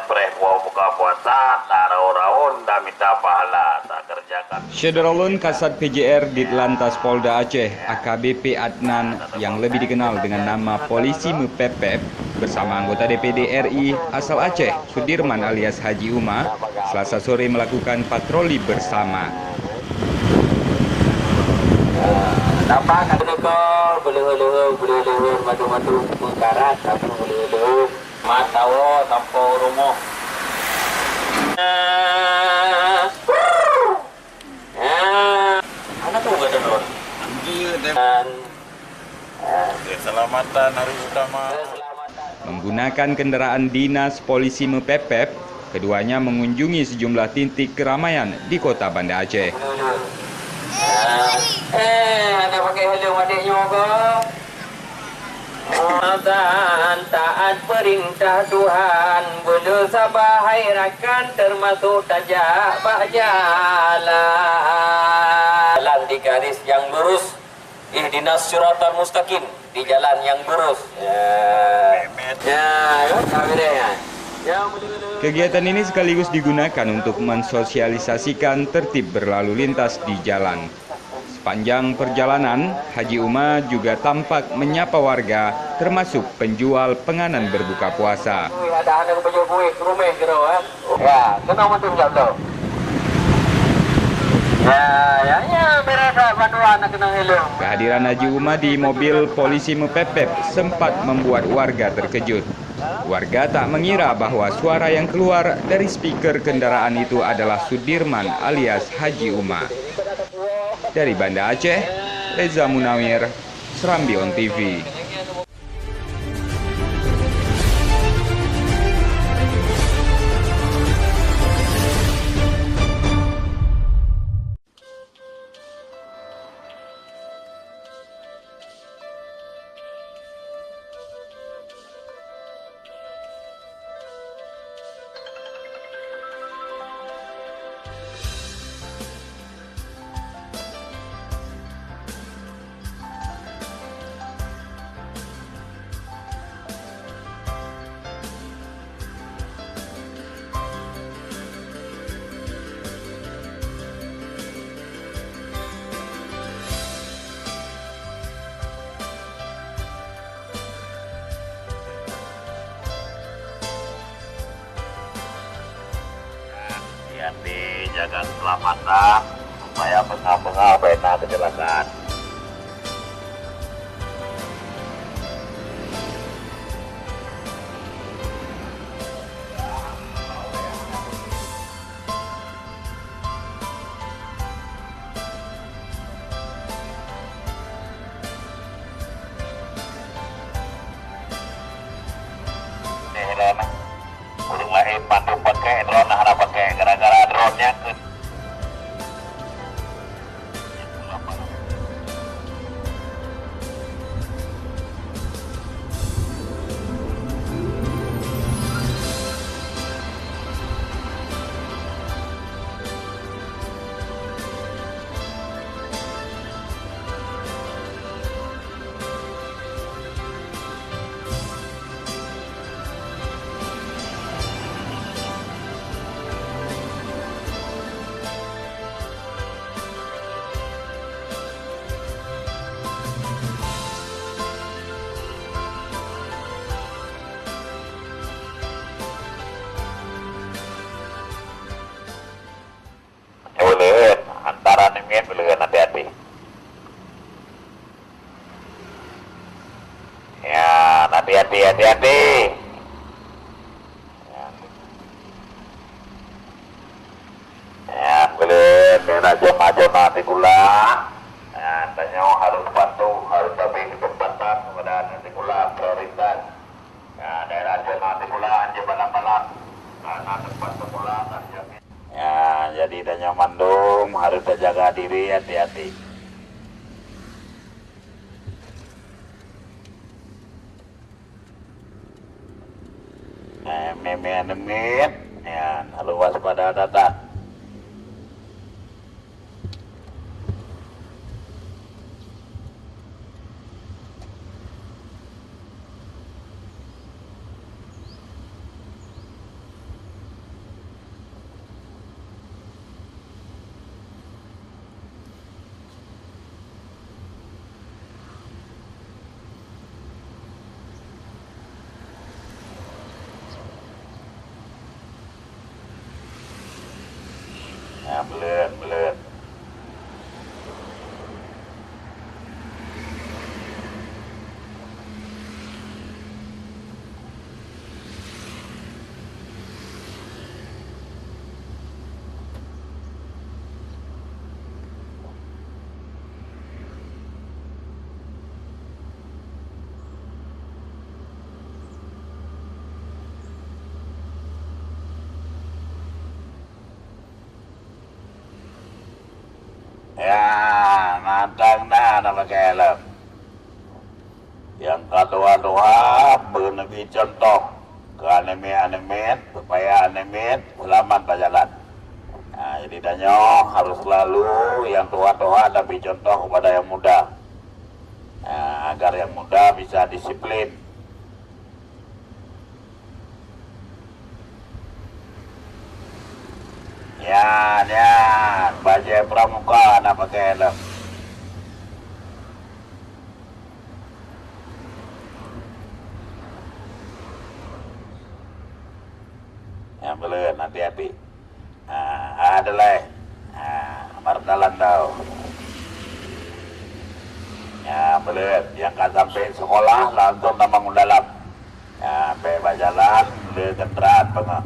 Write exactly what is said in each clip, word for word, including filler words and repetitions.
Preh buah buka puasa, ta raon-raon, ta mita pahala, ta kerjakan. Syedara lôn, Kasat P J R Ditlantas Polda Aceh, A K B P Adnan, yang lebih dikenal dengan nama Polisi Meupép-pép, bersama anggota D P D R I asal Aceh, Sudirman alias Haji Uma, Selasa sore melakukan patroli bersama. Nampak kat teuka, beuleuh-leuh, beuleuh-leuh, madu-madu, meukarat, tapi beuleuh-leuh. Mata wo sampoe rumoh. Ah. Ah. Mana tu kata drone? Keselamatan harus utama. Menggunakan kendaraan dinas polisi Meupép-pép, keduanya mengunjungi sejumlah titik keramaian di Kota Banda Aceh. Eh, ada pakai helm adik nyoe ke? Azan taat perintah Tuhan, beuleuh saba hai rakan, termasuk tajak bak jalan. Jalan di garis yang lurus. Ihdinas siratal mustaqim, di jalan yang lurus. Ya. Ya, ya, tak boleh, ya. Ya, boleh, boleh. Kegiatan ini sekaligus digunakan untuk mensosialisasikan tertib berlalu lintas di jalan. Sepanjang perjalanan, Haji Uma juga tampak menyapa warga, termasuk penjual penganan berbuka puasa. Ada aneuk bajèe kueh, keurumèh keudroe, eh. Ya, keunoe mantong jak bloe. Ya, ya, ya, beres dah bantuan nak keunoe helm. Kehadiran Haji Uma di mobil polisi Meupép-pép sempat membuat warga terkejut. Warga tak mengira bahwa suara yang keluar dari speaker kendaraan itu adalah Sudirman alias Haji Uma. Dari Banda Aceh, Reza Munawir, Serambi On T V. Hati-hati jaga keselamatan, supaya beungoh-beungoh bèk na kecelakaan. Ureueng laén mandum pakai, droeneuh hana pakai, gara-gara droeneuh nyan keu Ulèe, antara namiet ulèe, hati-hati. Ya, hati-hati, hati-hati. Ya. Ya, ulèe, nyan zona-zona sikula. Ya, tanyoe harus patuh, harus tabri keuseumpatan kepada aneuk sikula prioritas. Ya, daerah zona sikula hanjeuet balang-balang. Karena tempat sekolah tak jamin. Ya, jadi tanyoe mandum harus tajaga diri, hati-hati. Eh, mimit-mimit, ya, harus waspada that-that. Ya, beuleuet, beuleuet. Ya, mantong na, na pakai helm. Nyang ka tuha-tuha, beu neubi cuntoh keu aneuk miet-aneuk miet, supaya aneuk miet seulamat bak jalan. Ha, jadi tanyoe harôh seulalu nyang tuha-tuha tabri cuntoh keupada nyang muda, ha, agar nyang muda bisa disiplin. Nyan, nyan, bajée pramuka na pakai helm. Nyang beuleuet, hati-hati. Ah, adelai. Ah, mardalan tau. Nyang beuleuet, nyang ka sampai sekolah langsung tamong u dalam. Nyan, bèk bak jalan, le keuntraan beungoh.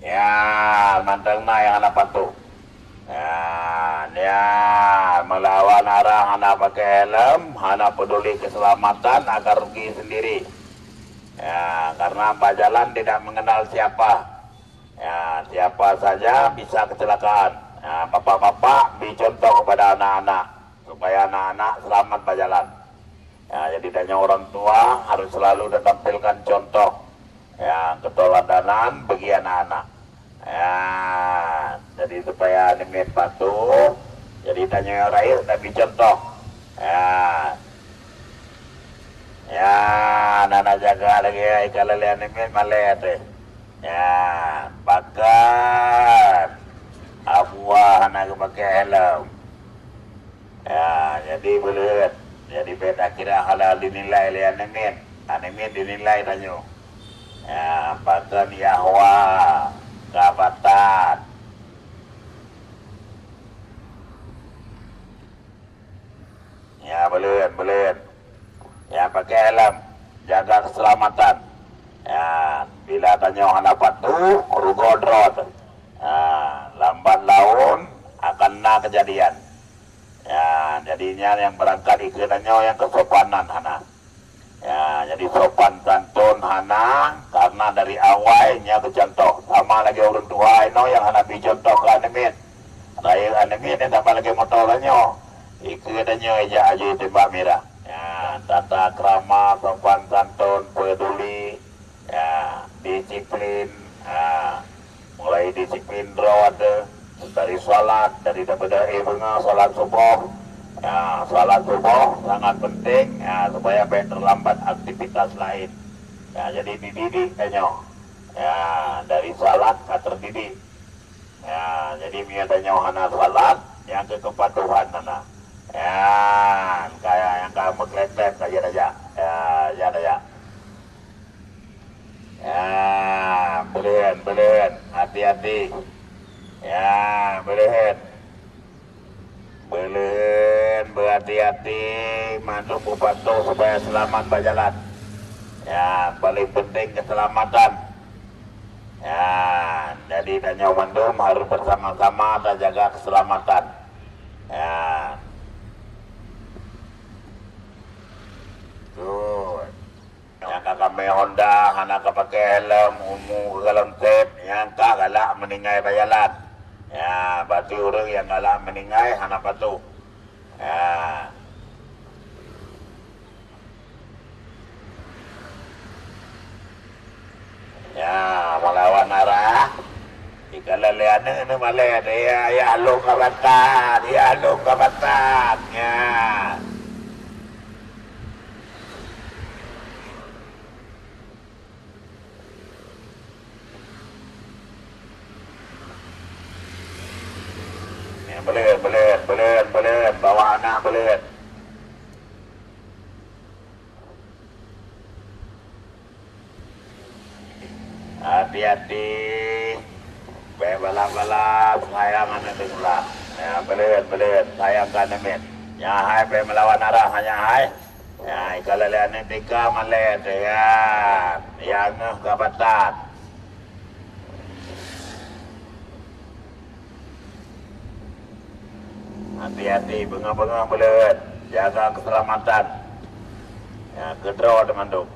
Ya, mantong na nyang hana patuh. Ya, ya, meulawan arah hana pakai helm, hana peduli keselamatan, akan rugi sendiri. Ya, karena bak jalan tidak mengenal siapa. Ya, siapa saja bisa kecelakaan. Ya, bapak-bapak, beri contoh kepada anak-anak, supaya anak-anak selamat bak jalan. Ya, jadi tanyoe ureueng tuha harus selalu tatampilkan contoh, ya, keteuladanan bagi anak-anak. Ya, jadi supaya aneuk miet patuh, jadi tanyoe nyang rayeuk tabri contoh. Ya. Ya, na, na jaga lagèe ikalon lé aneuk miet malèe teuh. Ya, pakat. Abuwa hana geupaké helm. Ya, jadi beuleuheut. Jadi bèk takira hana dinilai lé aneuk miet. Aneuk miet dinilai tanyoe. Ya, pakon Yahwa ka batat. Ya, beuleuheut, beuleuheut. Ya, paké helm, jaga keselamatan. Ya, bila tanyoe hana patuh, rugoe droe teuh. Ya, lambat laun akan na keujadian. Ya, jadi nyan nyang beurangkat dikeue tanyoe nyang keusopanan hana. Ya, jadi sopan santun hana, karena dari awai nyoe keu contoh. Sama lagèe ureueng tuha inoe nyang hana bri contoh keu aneuk miet. Rayeuk aneuk miet nyan sama lagèe moto tanyoe. Dikeue tanyoe jak aju tembak mirah. Ya, tata krama, sopan santun, peduli, ya, disiplin, ya, mulai disiplin droe teuh dari salat, dari daripada, eh, beungoh salat suboh. Ya, salat suboh sangat penting, ya, supaya bèk terlambat aktivitas lain. Ya, jadi dididik tanyoe. Ya, dari salat ka terdidik. Ya, jadi meunyoe tanyoe hana salat, nyang keu keupatuhan hana. Ya, kaya nyang ka meuklèt-klèt ka jeuet aja. Ya, jeuet aja. Ya, beuleuheun, beuleuheun, hati-hati. Ya, beuleuheun. Beuleuheun, beuhati-hati, mandum beupatuh supaya seulamat bak jalan. Ya, paléng penting keuseulamatan. Ya, jadi tanyoe mandum harôh beusama-sama tajaga keuseulamatan. Ya. Good. Nyang ka kamé Honda, hana ka paké helm, umu geukalon sép, nyang ka galak meuninggai bak jalan. Ya, berarti ureueng nyang galak meuninggai hana patuh. Ya. Ya, meulawan arah. Ikalon lé aneuk neumalèe, ya, ya lôn ka batat, ya lôn ka batat. Ya, Beuleuen. Hati-hati. Bèk balap-balap, sayang aneuk teukulah. Ya, beuleuen, beuleuen, sayang ka aneuk miet. Nyan hai bèk meulawan arah, nyan hai. Ya, ikalon lé aneuk tika malèe teuh, ya. Ya ngeuh ka batat. Hati-hati, beungoh-beungoh beuleuen, jaga keuseulamatan. Ya, keudroe teumandum.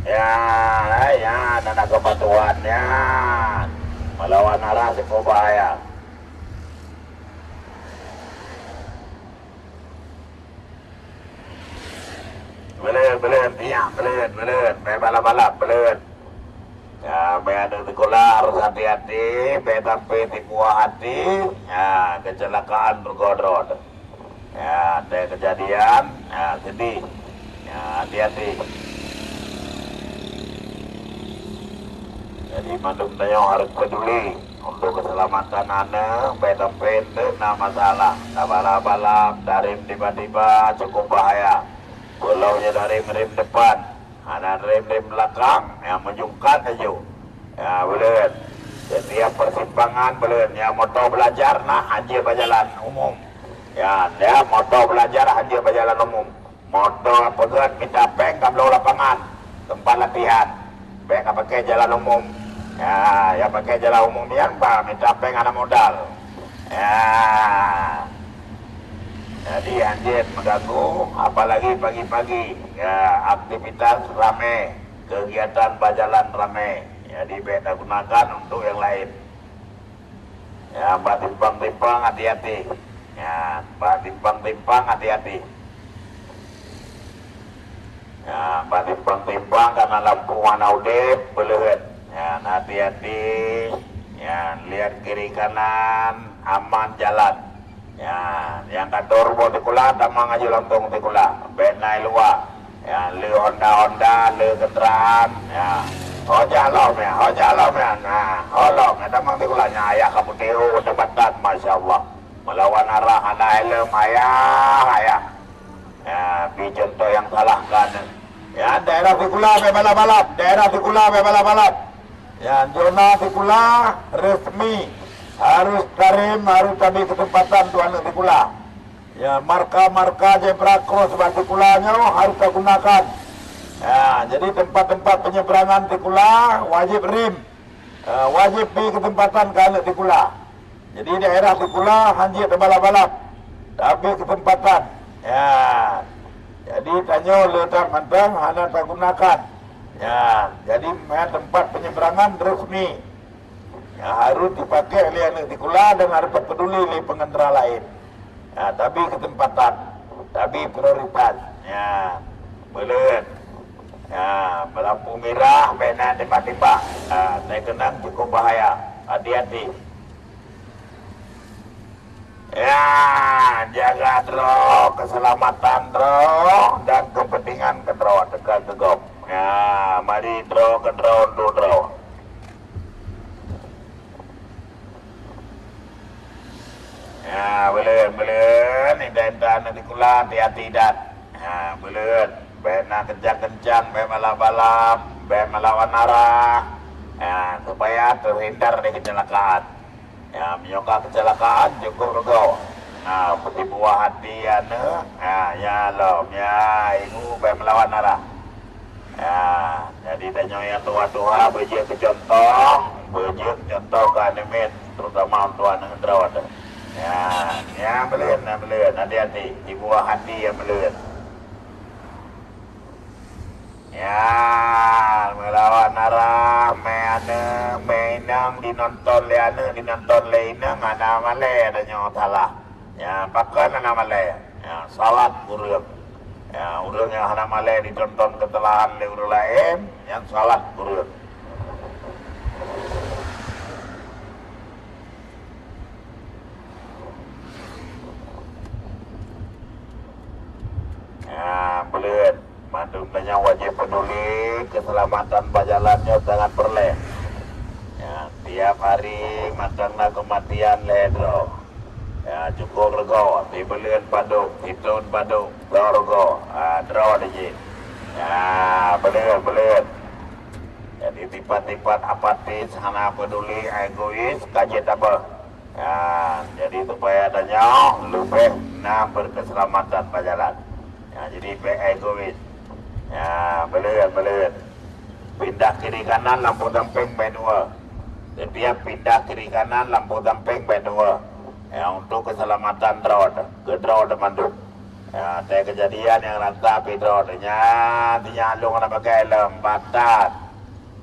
Ya, ya, aneuk keupeue tuan, ya. Meulawan arah sikoe bahaya. Beuleuen, beuleuen, tiang, beuleuen, beuleuen. Bèk balap-balap, beuleuen. Ya, bèk aneuk sikula harôh hati-hati, bèk sampé tipu hati. Ya, keucilakaan rugoe droe. Ya, ada kejadian, ya, sedih. Ya, hati-hati. Jadi, mandum tanyoe harôh peduli untuk keselamatan aneuk, bèk sampé enteuk na masalah. Tabalap-balap, tarem tiba-tiba, cukup bahaya. Peue lom nyoe tarem rem depan. Hana rem-rem belakang, ya, meujungkat laju. Ya, beuleuen. Setiap persimpangan beuleuen. Ya, moto belajar na hanjeuet bak jalan umum. Ya, ya, moto belajar hanjeuet bak jalan umum. Moto peugöt mita péng ka bloe lapangan, teumpat latihan. Bèk ka pakai jalan umum. Ya, ya pakai jalan umum nyan bah mita péng hana modal. Ya. Jadi hanjeuet meuganggu, apalagi pagi-pagi, ya, aktivitas ramé, kegiatan bak jalan ramé. Jadi bèk tagunakan untuk nyang laén. Ya, bak simpang-simpang hati-hati. Ya, bak simpang-simpang hati-hati. Ya, bak simpang-simpang kana lampu hana udeb, beuleuheut. Ya, hati-hati. Ya, lihat kiri kanan, aman jalan. Ya, nyang ka trôh boh sikula, tamong aju langsông sikula. Bèk na i luwa. Ya, le honda-honda, le kendaraan. Ya. Ho jak lom ya, ho jak lom ya. Nah, ho lom ya, tamong sikula nyan ayah ka putéh, oh, jabatan, masya Allah. Meulawan arah hana helm, ayah, ayah. Ya, bri contoh nyang salah keu aneuk. Ya, daerah sikula bèk balap-balap, daerah sikula bèk balap-balap. Ya, zona sikula resmi harôh tarem, harôh tabri keuseumpatan untuk aneuk sikula. Ya, marka-marka zebra cross bak sikula nyoe harôh tagunakan. Ya, jadi teumpat-teumpat peunyeubrangan sikula wajéb rem. Eh, wajéb bri keuseumpatan keu aneuk sikula. Jadi daerah sikula hanjeuet tabalap-balap, tabri keuseumpatan. Ya. Jadi tanyoe le that mantong hana tagunakan. Ya, jadi meunan teumpat peunyeubrangan resmi. Ya, harôh dipakai lé aneuk sikula dan harôh tapeuduli lé peungendara laén. Ya, tabri keuseumpatan, tabri prioritas. Ya, beuleuen. Ya, beulampu mirah bèk na timbak-timbak. Ya, teukeunong cukup bahaya. Hati-hati. Ya, jaga droe, keuseulamatan droe dan keupeuntengan keu droe teuka keu gob. Ya, mari droe keu droe, untuk droe. Ya, beuleuen, beuleuen, intat-intat aneuk sikula, hati-hati that. Ya, beuleuen, bèk na keuncang-keuncang, bèk balap-balap, bèk meulawan arah. Ya, supaya teuhindar dari keucilakaan. Ya, meunyoe ka keucilakaan, cukup rugoe. Na, peuti buah hati aneuk, ya, ya lom, ya, ibu bèk meulawan arah. Ya, jadi tanyoe nyang tuha-tuha beujeuet keu contoh, beujeuet keu contoh keu aneuk miet, terutama untuk aneuk droe teuh. Ya, ya, beuleuen, ya, beuleuen, hati-hati, dibuah hati nyang beuleuen. Ya, Dinonton lé aneuk, dinonton lé inong, hana malée tanyoe salah. Ya, pakon hana malée? Ya, salat ureuëng. Ya, ureuëng nyang hana malée ditonton keusalahan lé ureuëng laén, nyan salat ureuëng. Ya, beuleuet. Mandum tanyoe wajéb peuduli, keuseulamatan bak jalan nyoe sangat peureulée. Ya, tiap hari mantong na keumatian lhée droe. Ya, cukôp reugoe, sibuleuen padub, sithon padub, soe reugoe, ha, droe jih. Ya, beuleuet, beuleuet. Jadi, sifat-sifat apatis, hana peuduli, egois, ka jeuet tabeuh. Ya, jadi supaya tanyoe leubeh na berkeselamatan bak jalan. Ya, jadi bèk egois. Ya, beuleuet, beuleuet. Pindah kiri kanan lampu sampéng bèk dua. Setiap pindah kiri kanan lampu sampéng bèk dua. Ya, untuk keselamatan droe, keu droe mandum. Ya, teuh kejadian nyang rata pih droe nyan, nyan lôn hana pakai lom batat.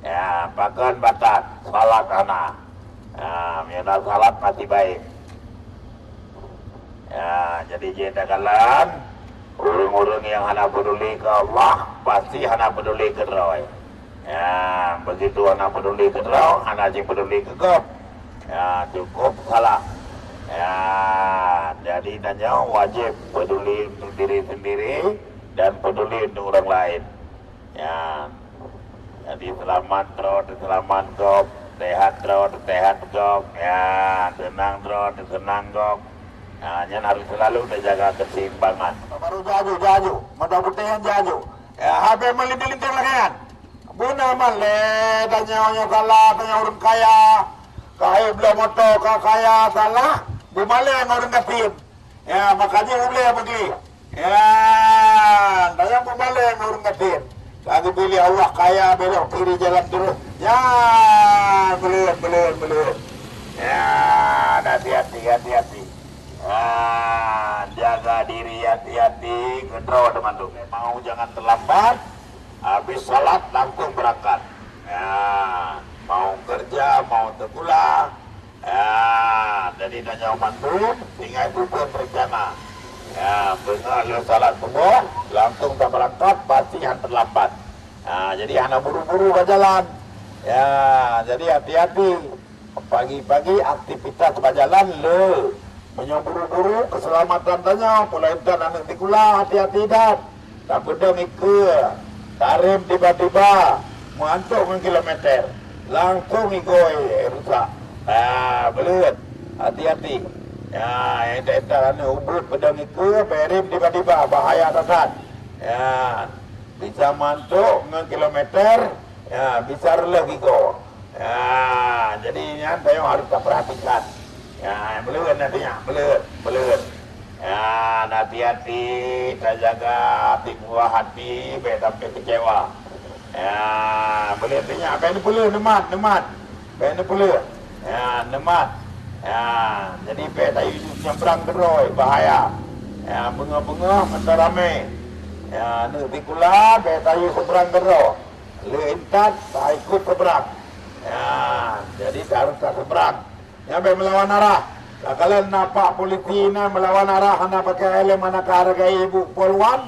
Ya, pakon batat, salat hana. Ha, meunyoe na salat pasti baik. Ya, jadi jeuet takalon, ureuëng-ureuëng nyang hana peuduli keu Allah, pasti hana peuduli keu droe. Ya, begitu hana peuduli keu droe, hana jipeuduli keu gob. Ya, cukôp salah. Ya, jadi tanyoe wajéb peuduli untuk diri sendiri dan peuduli untuk ureuëng laén. Ya. Jadi, seulamat droe, seulamat gob, sehat droe, sehat gob. Ya, seunang droe, seunang gob. Ya, nyan harus selalu teujaga keseimbangan. Baru jaju, jaju. Mata putih nyan jaju. Ya, habéh meulintang-lintang lagée nyan. Beuna malée, tanyoe nyoe salah, tanyoe ureuëng kaya. Ka ék bloe moto, ka kaya, salah. Beumalée ngon ureuëng gasien. Ya, maka jih ulée beugléh. Ya, dayang peumalée ngon ureuëng gasien. Ka geupilih Allah kaya belok kiri jalan terus. Ya, beuleuet, beuleuet, beuleuet. Ya, hati-hati, hati-hati. Ya, jaga diri, hati-hati. Keudroe teman tu. Mau jangan terlambat. Habis salat langsung berangkat. Ya, mau kerja, mau sekolah. Ya, jadi tanyoe mandum tinggai susun rencana. Ya, beungoh lheueh salat suboh, langsung tabeurangkat, pasti han terlambat. Ya, jadi hana buru-buru bak jalan. Ya, jadi hati-hati. Pagi-pagi aktivitas bak jalan le. Meunyoe buru-buru, keuseulamatan tanyoe, peue lom intat aneuk sikula, hati-hati that. Tapeudong ikeue, tarem tiba-tiba, meuantok ngon kilometer, langsong igoe rusak. Ha, beuleuet, hati-hati. Ya, nyang intat-intat aneuk ubit peudong ikeue, tarem tiba-tiba, bahaya that-that. Ya, bisa meuantok ngon kilometer, ya, bisa reuloh gigoe. Ya, jadi nyan tanyoe harôh tapeurhatikan. Ya, beuleuet nanti nyan, beuleuet, beuleuet. Ya, hati-hati, tajaga hati, buah hati, bèk sampai kecewa. Ya, beuleuet nanti nyan, bèk neupeuleueh, neumat, neumat. Bèk neupeuleueh. Ya, neumat. Ya, jadi bèk tayue nyambrang keudroe, bahaya. Ya, beungoh-beungoh meuteramé. Ya, aneuk sikula bèk tayue seberang keudroe. Lheueh intat, taikot seberang. Ya, jadi harôh taseberang. Nyan bèk meulawan arah. Takalon na pak polisi na meulawan arah, hana pakai helm, hana ka hargai ibu polwan,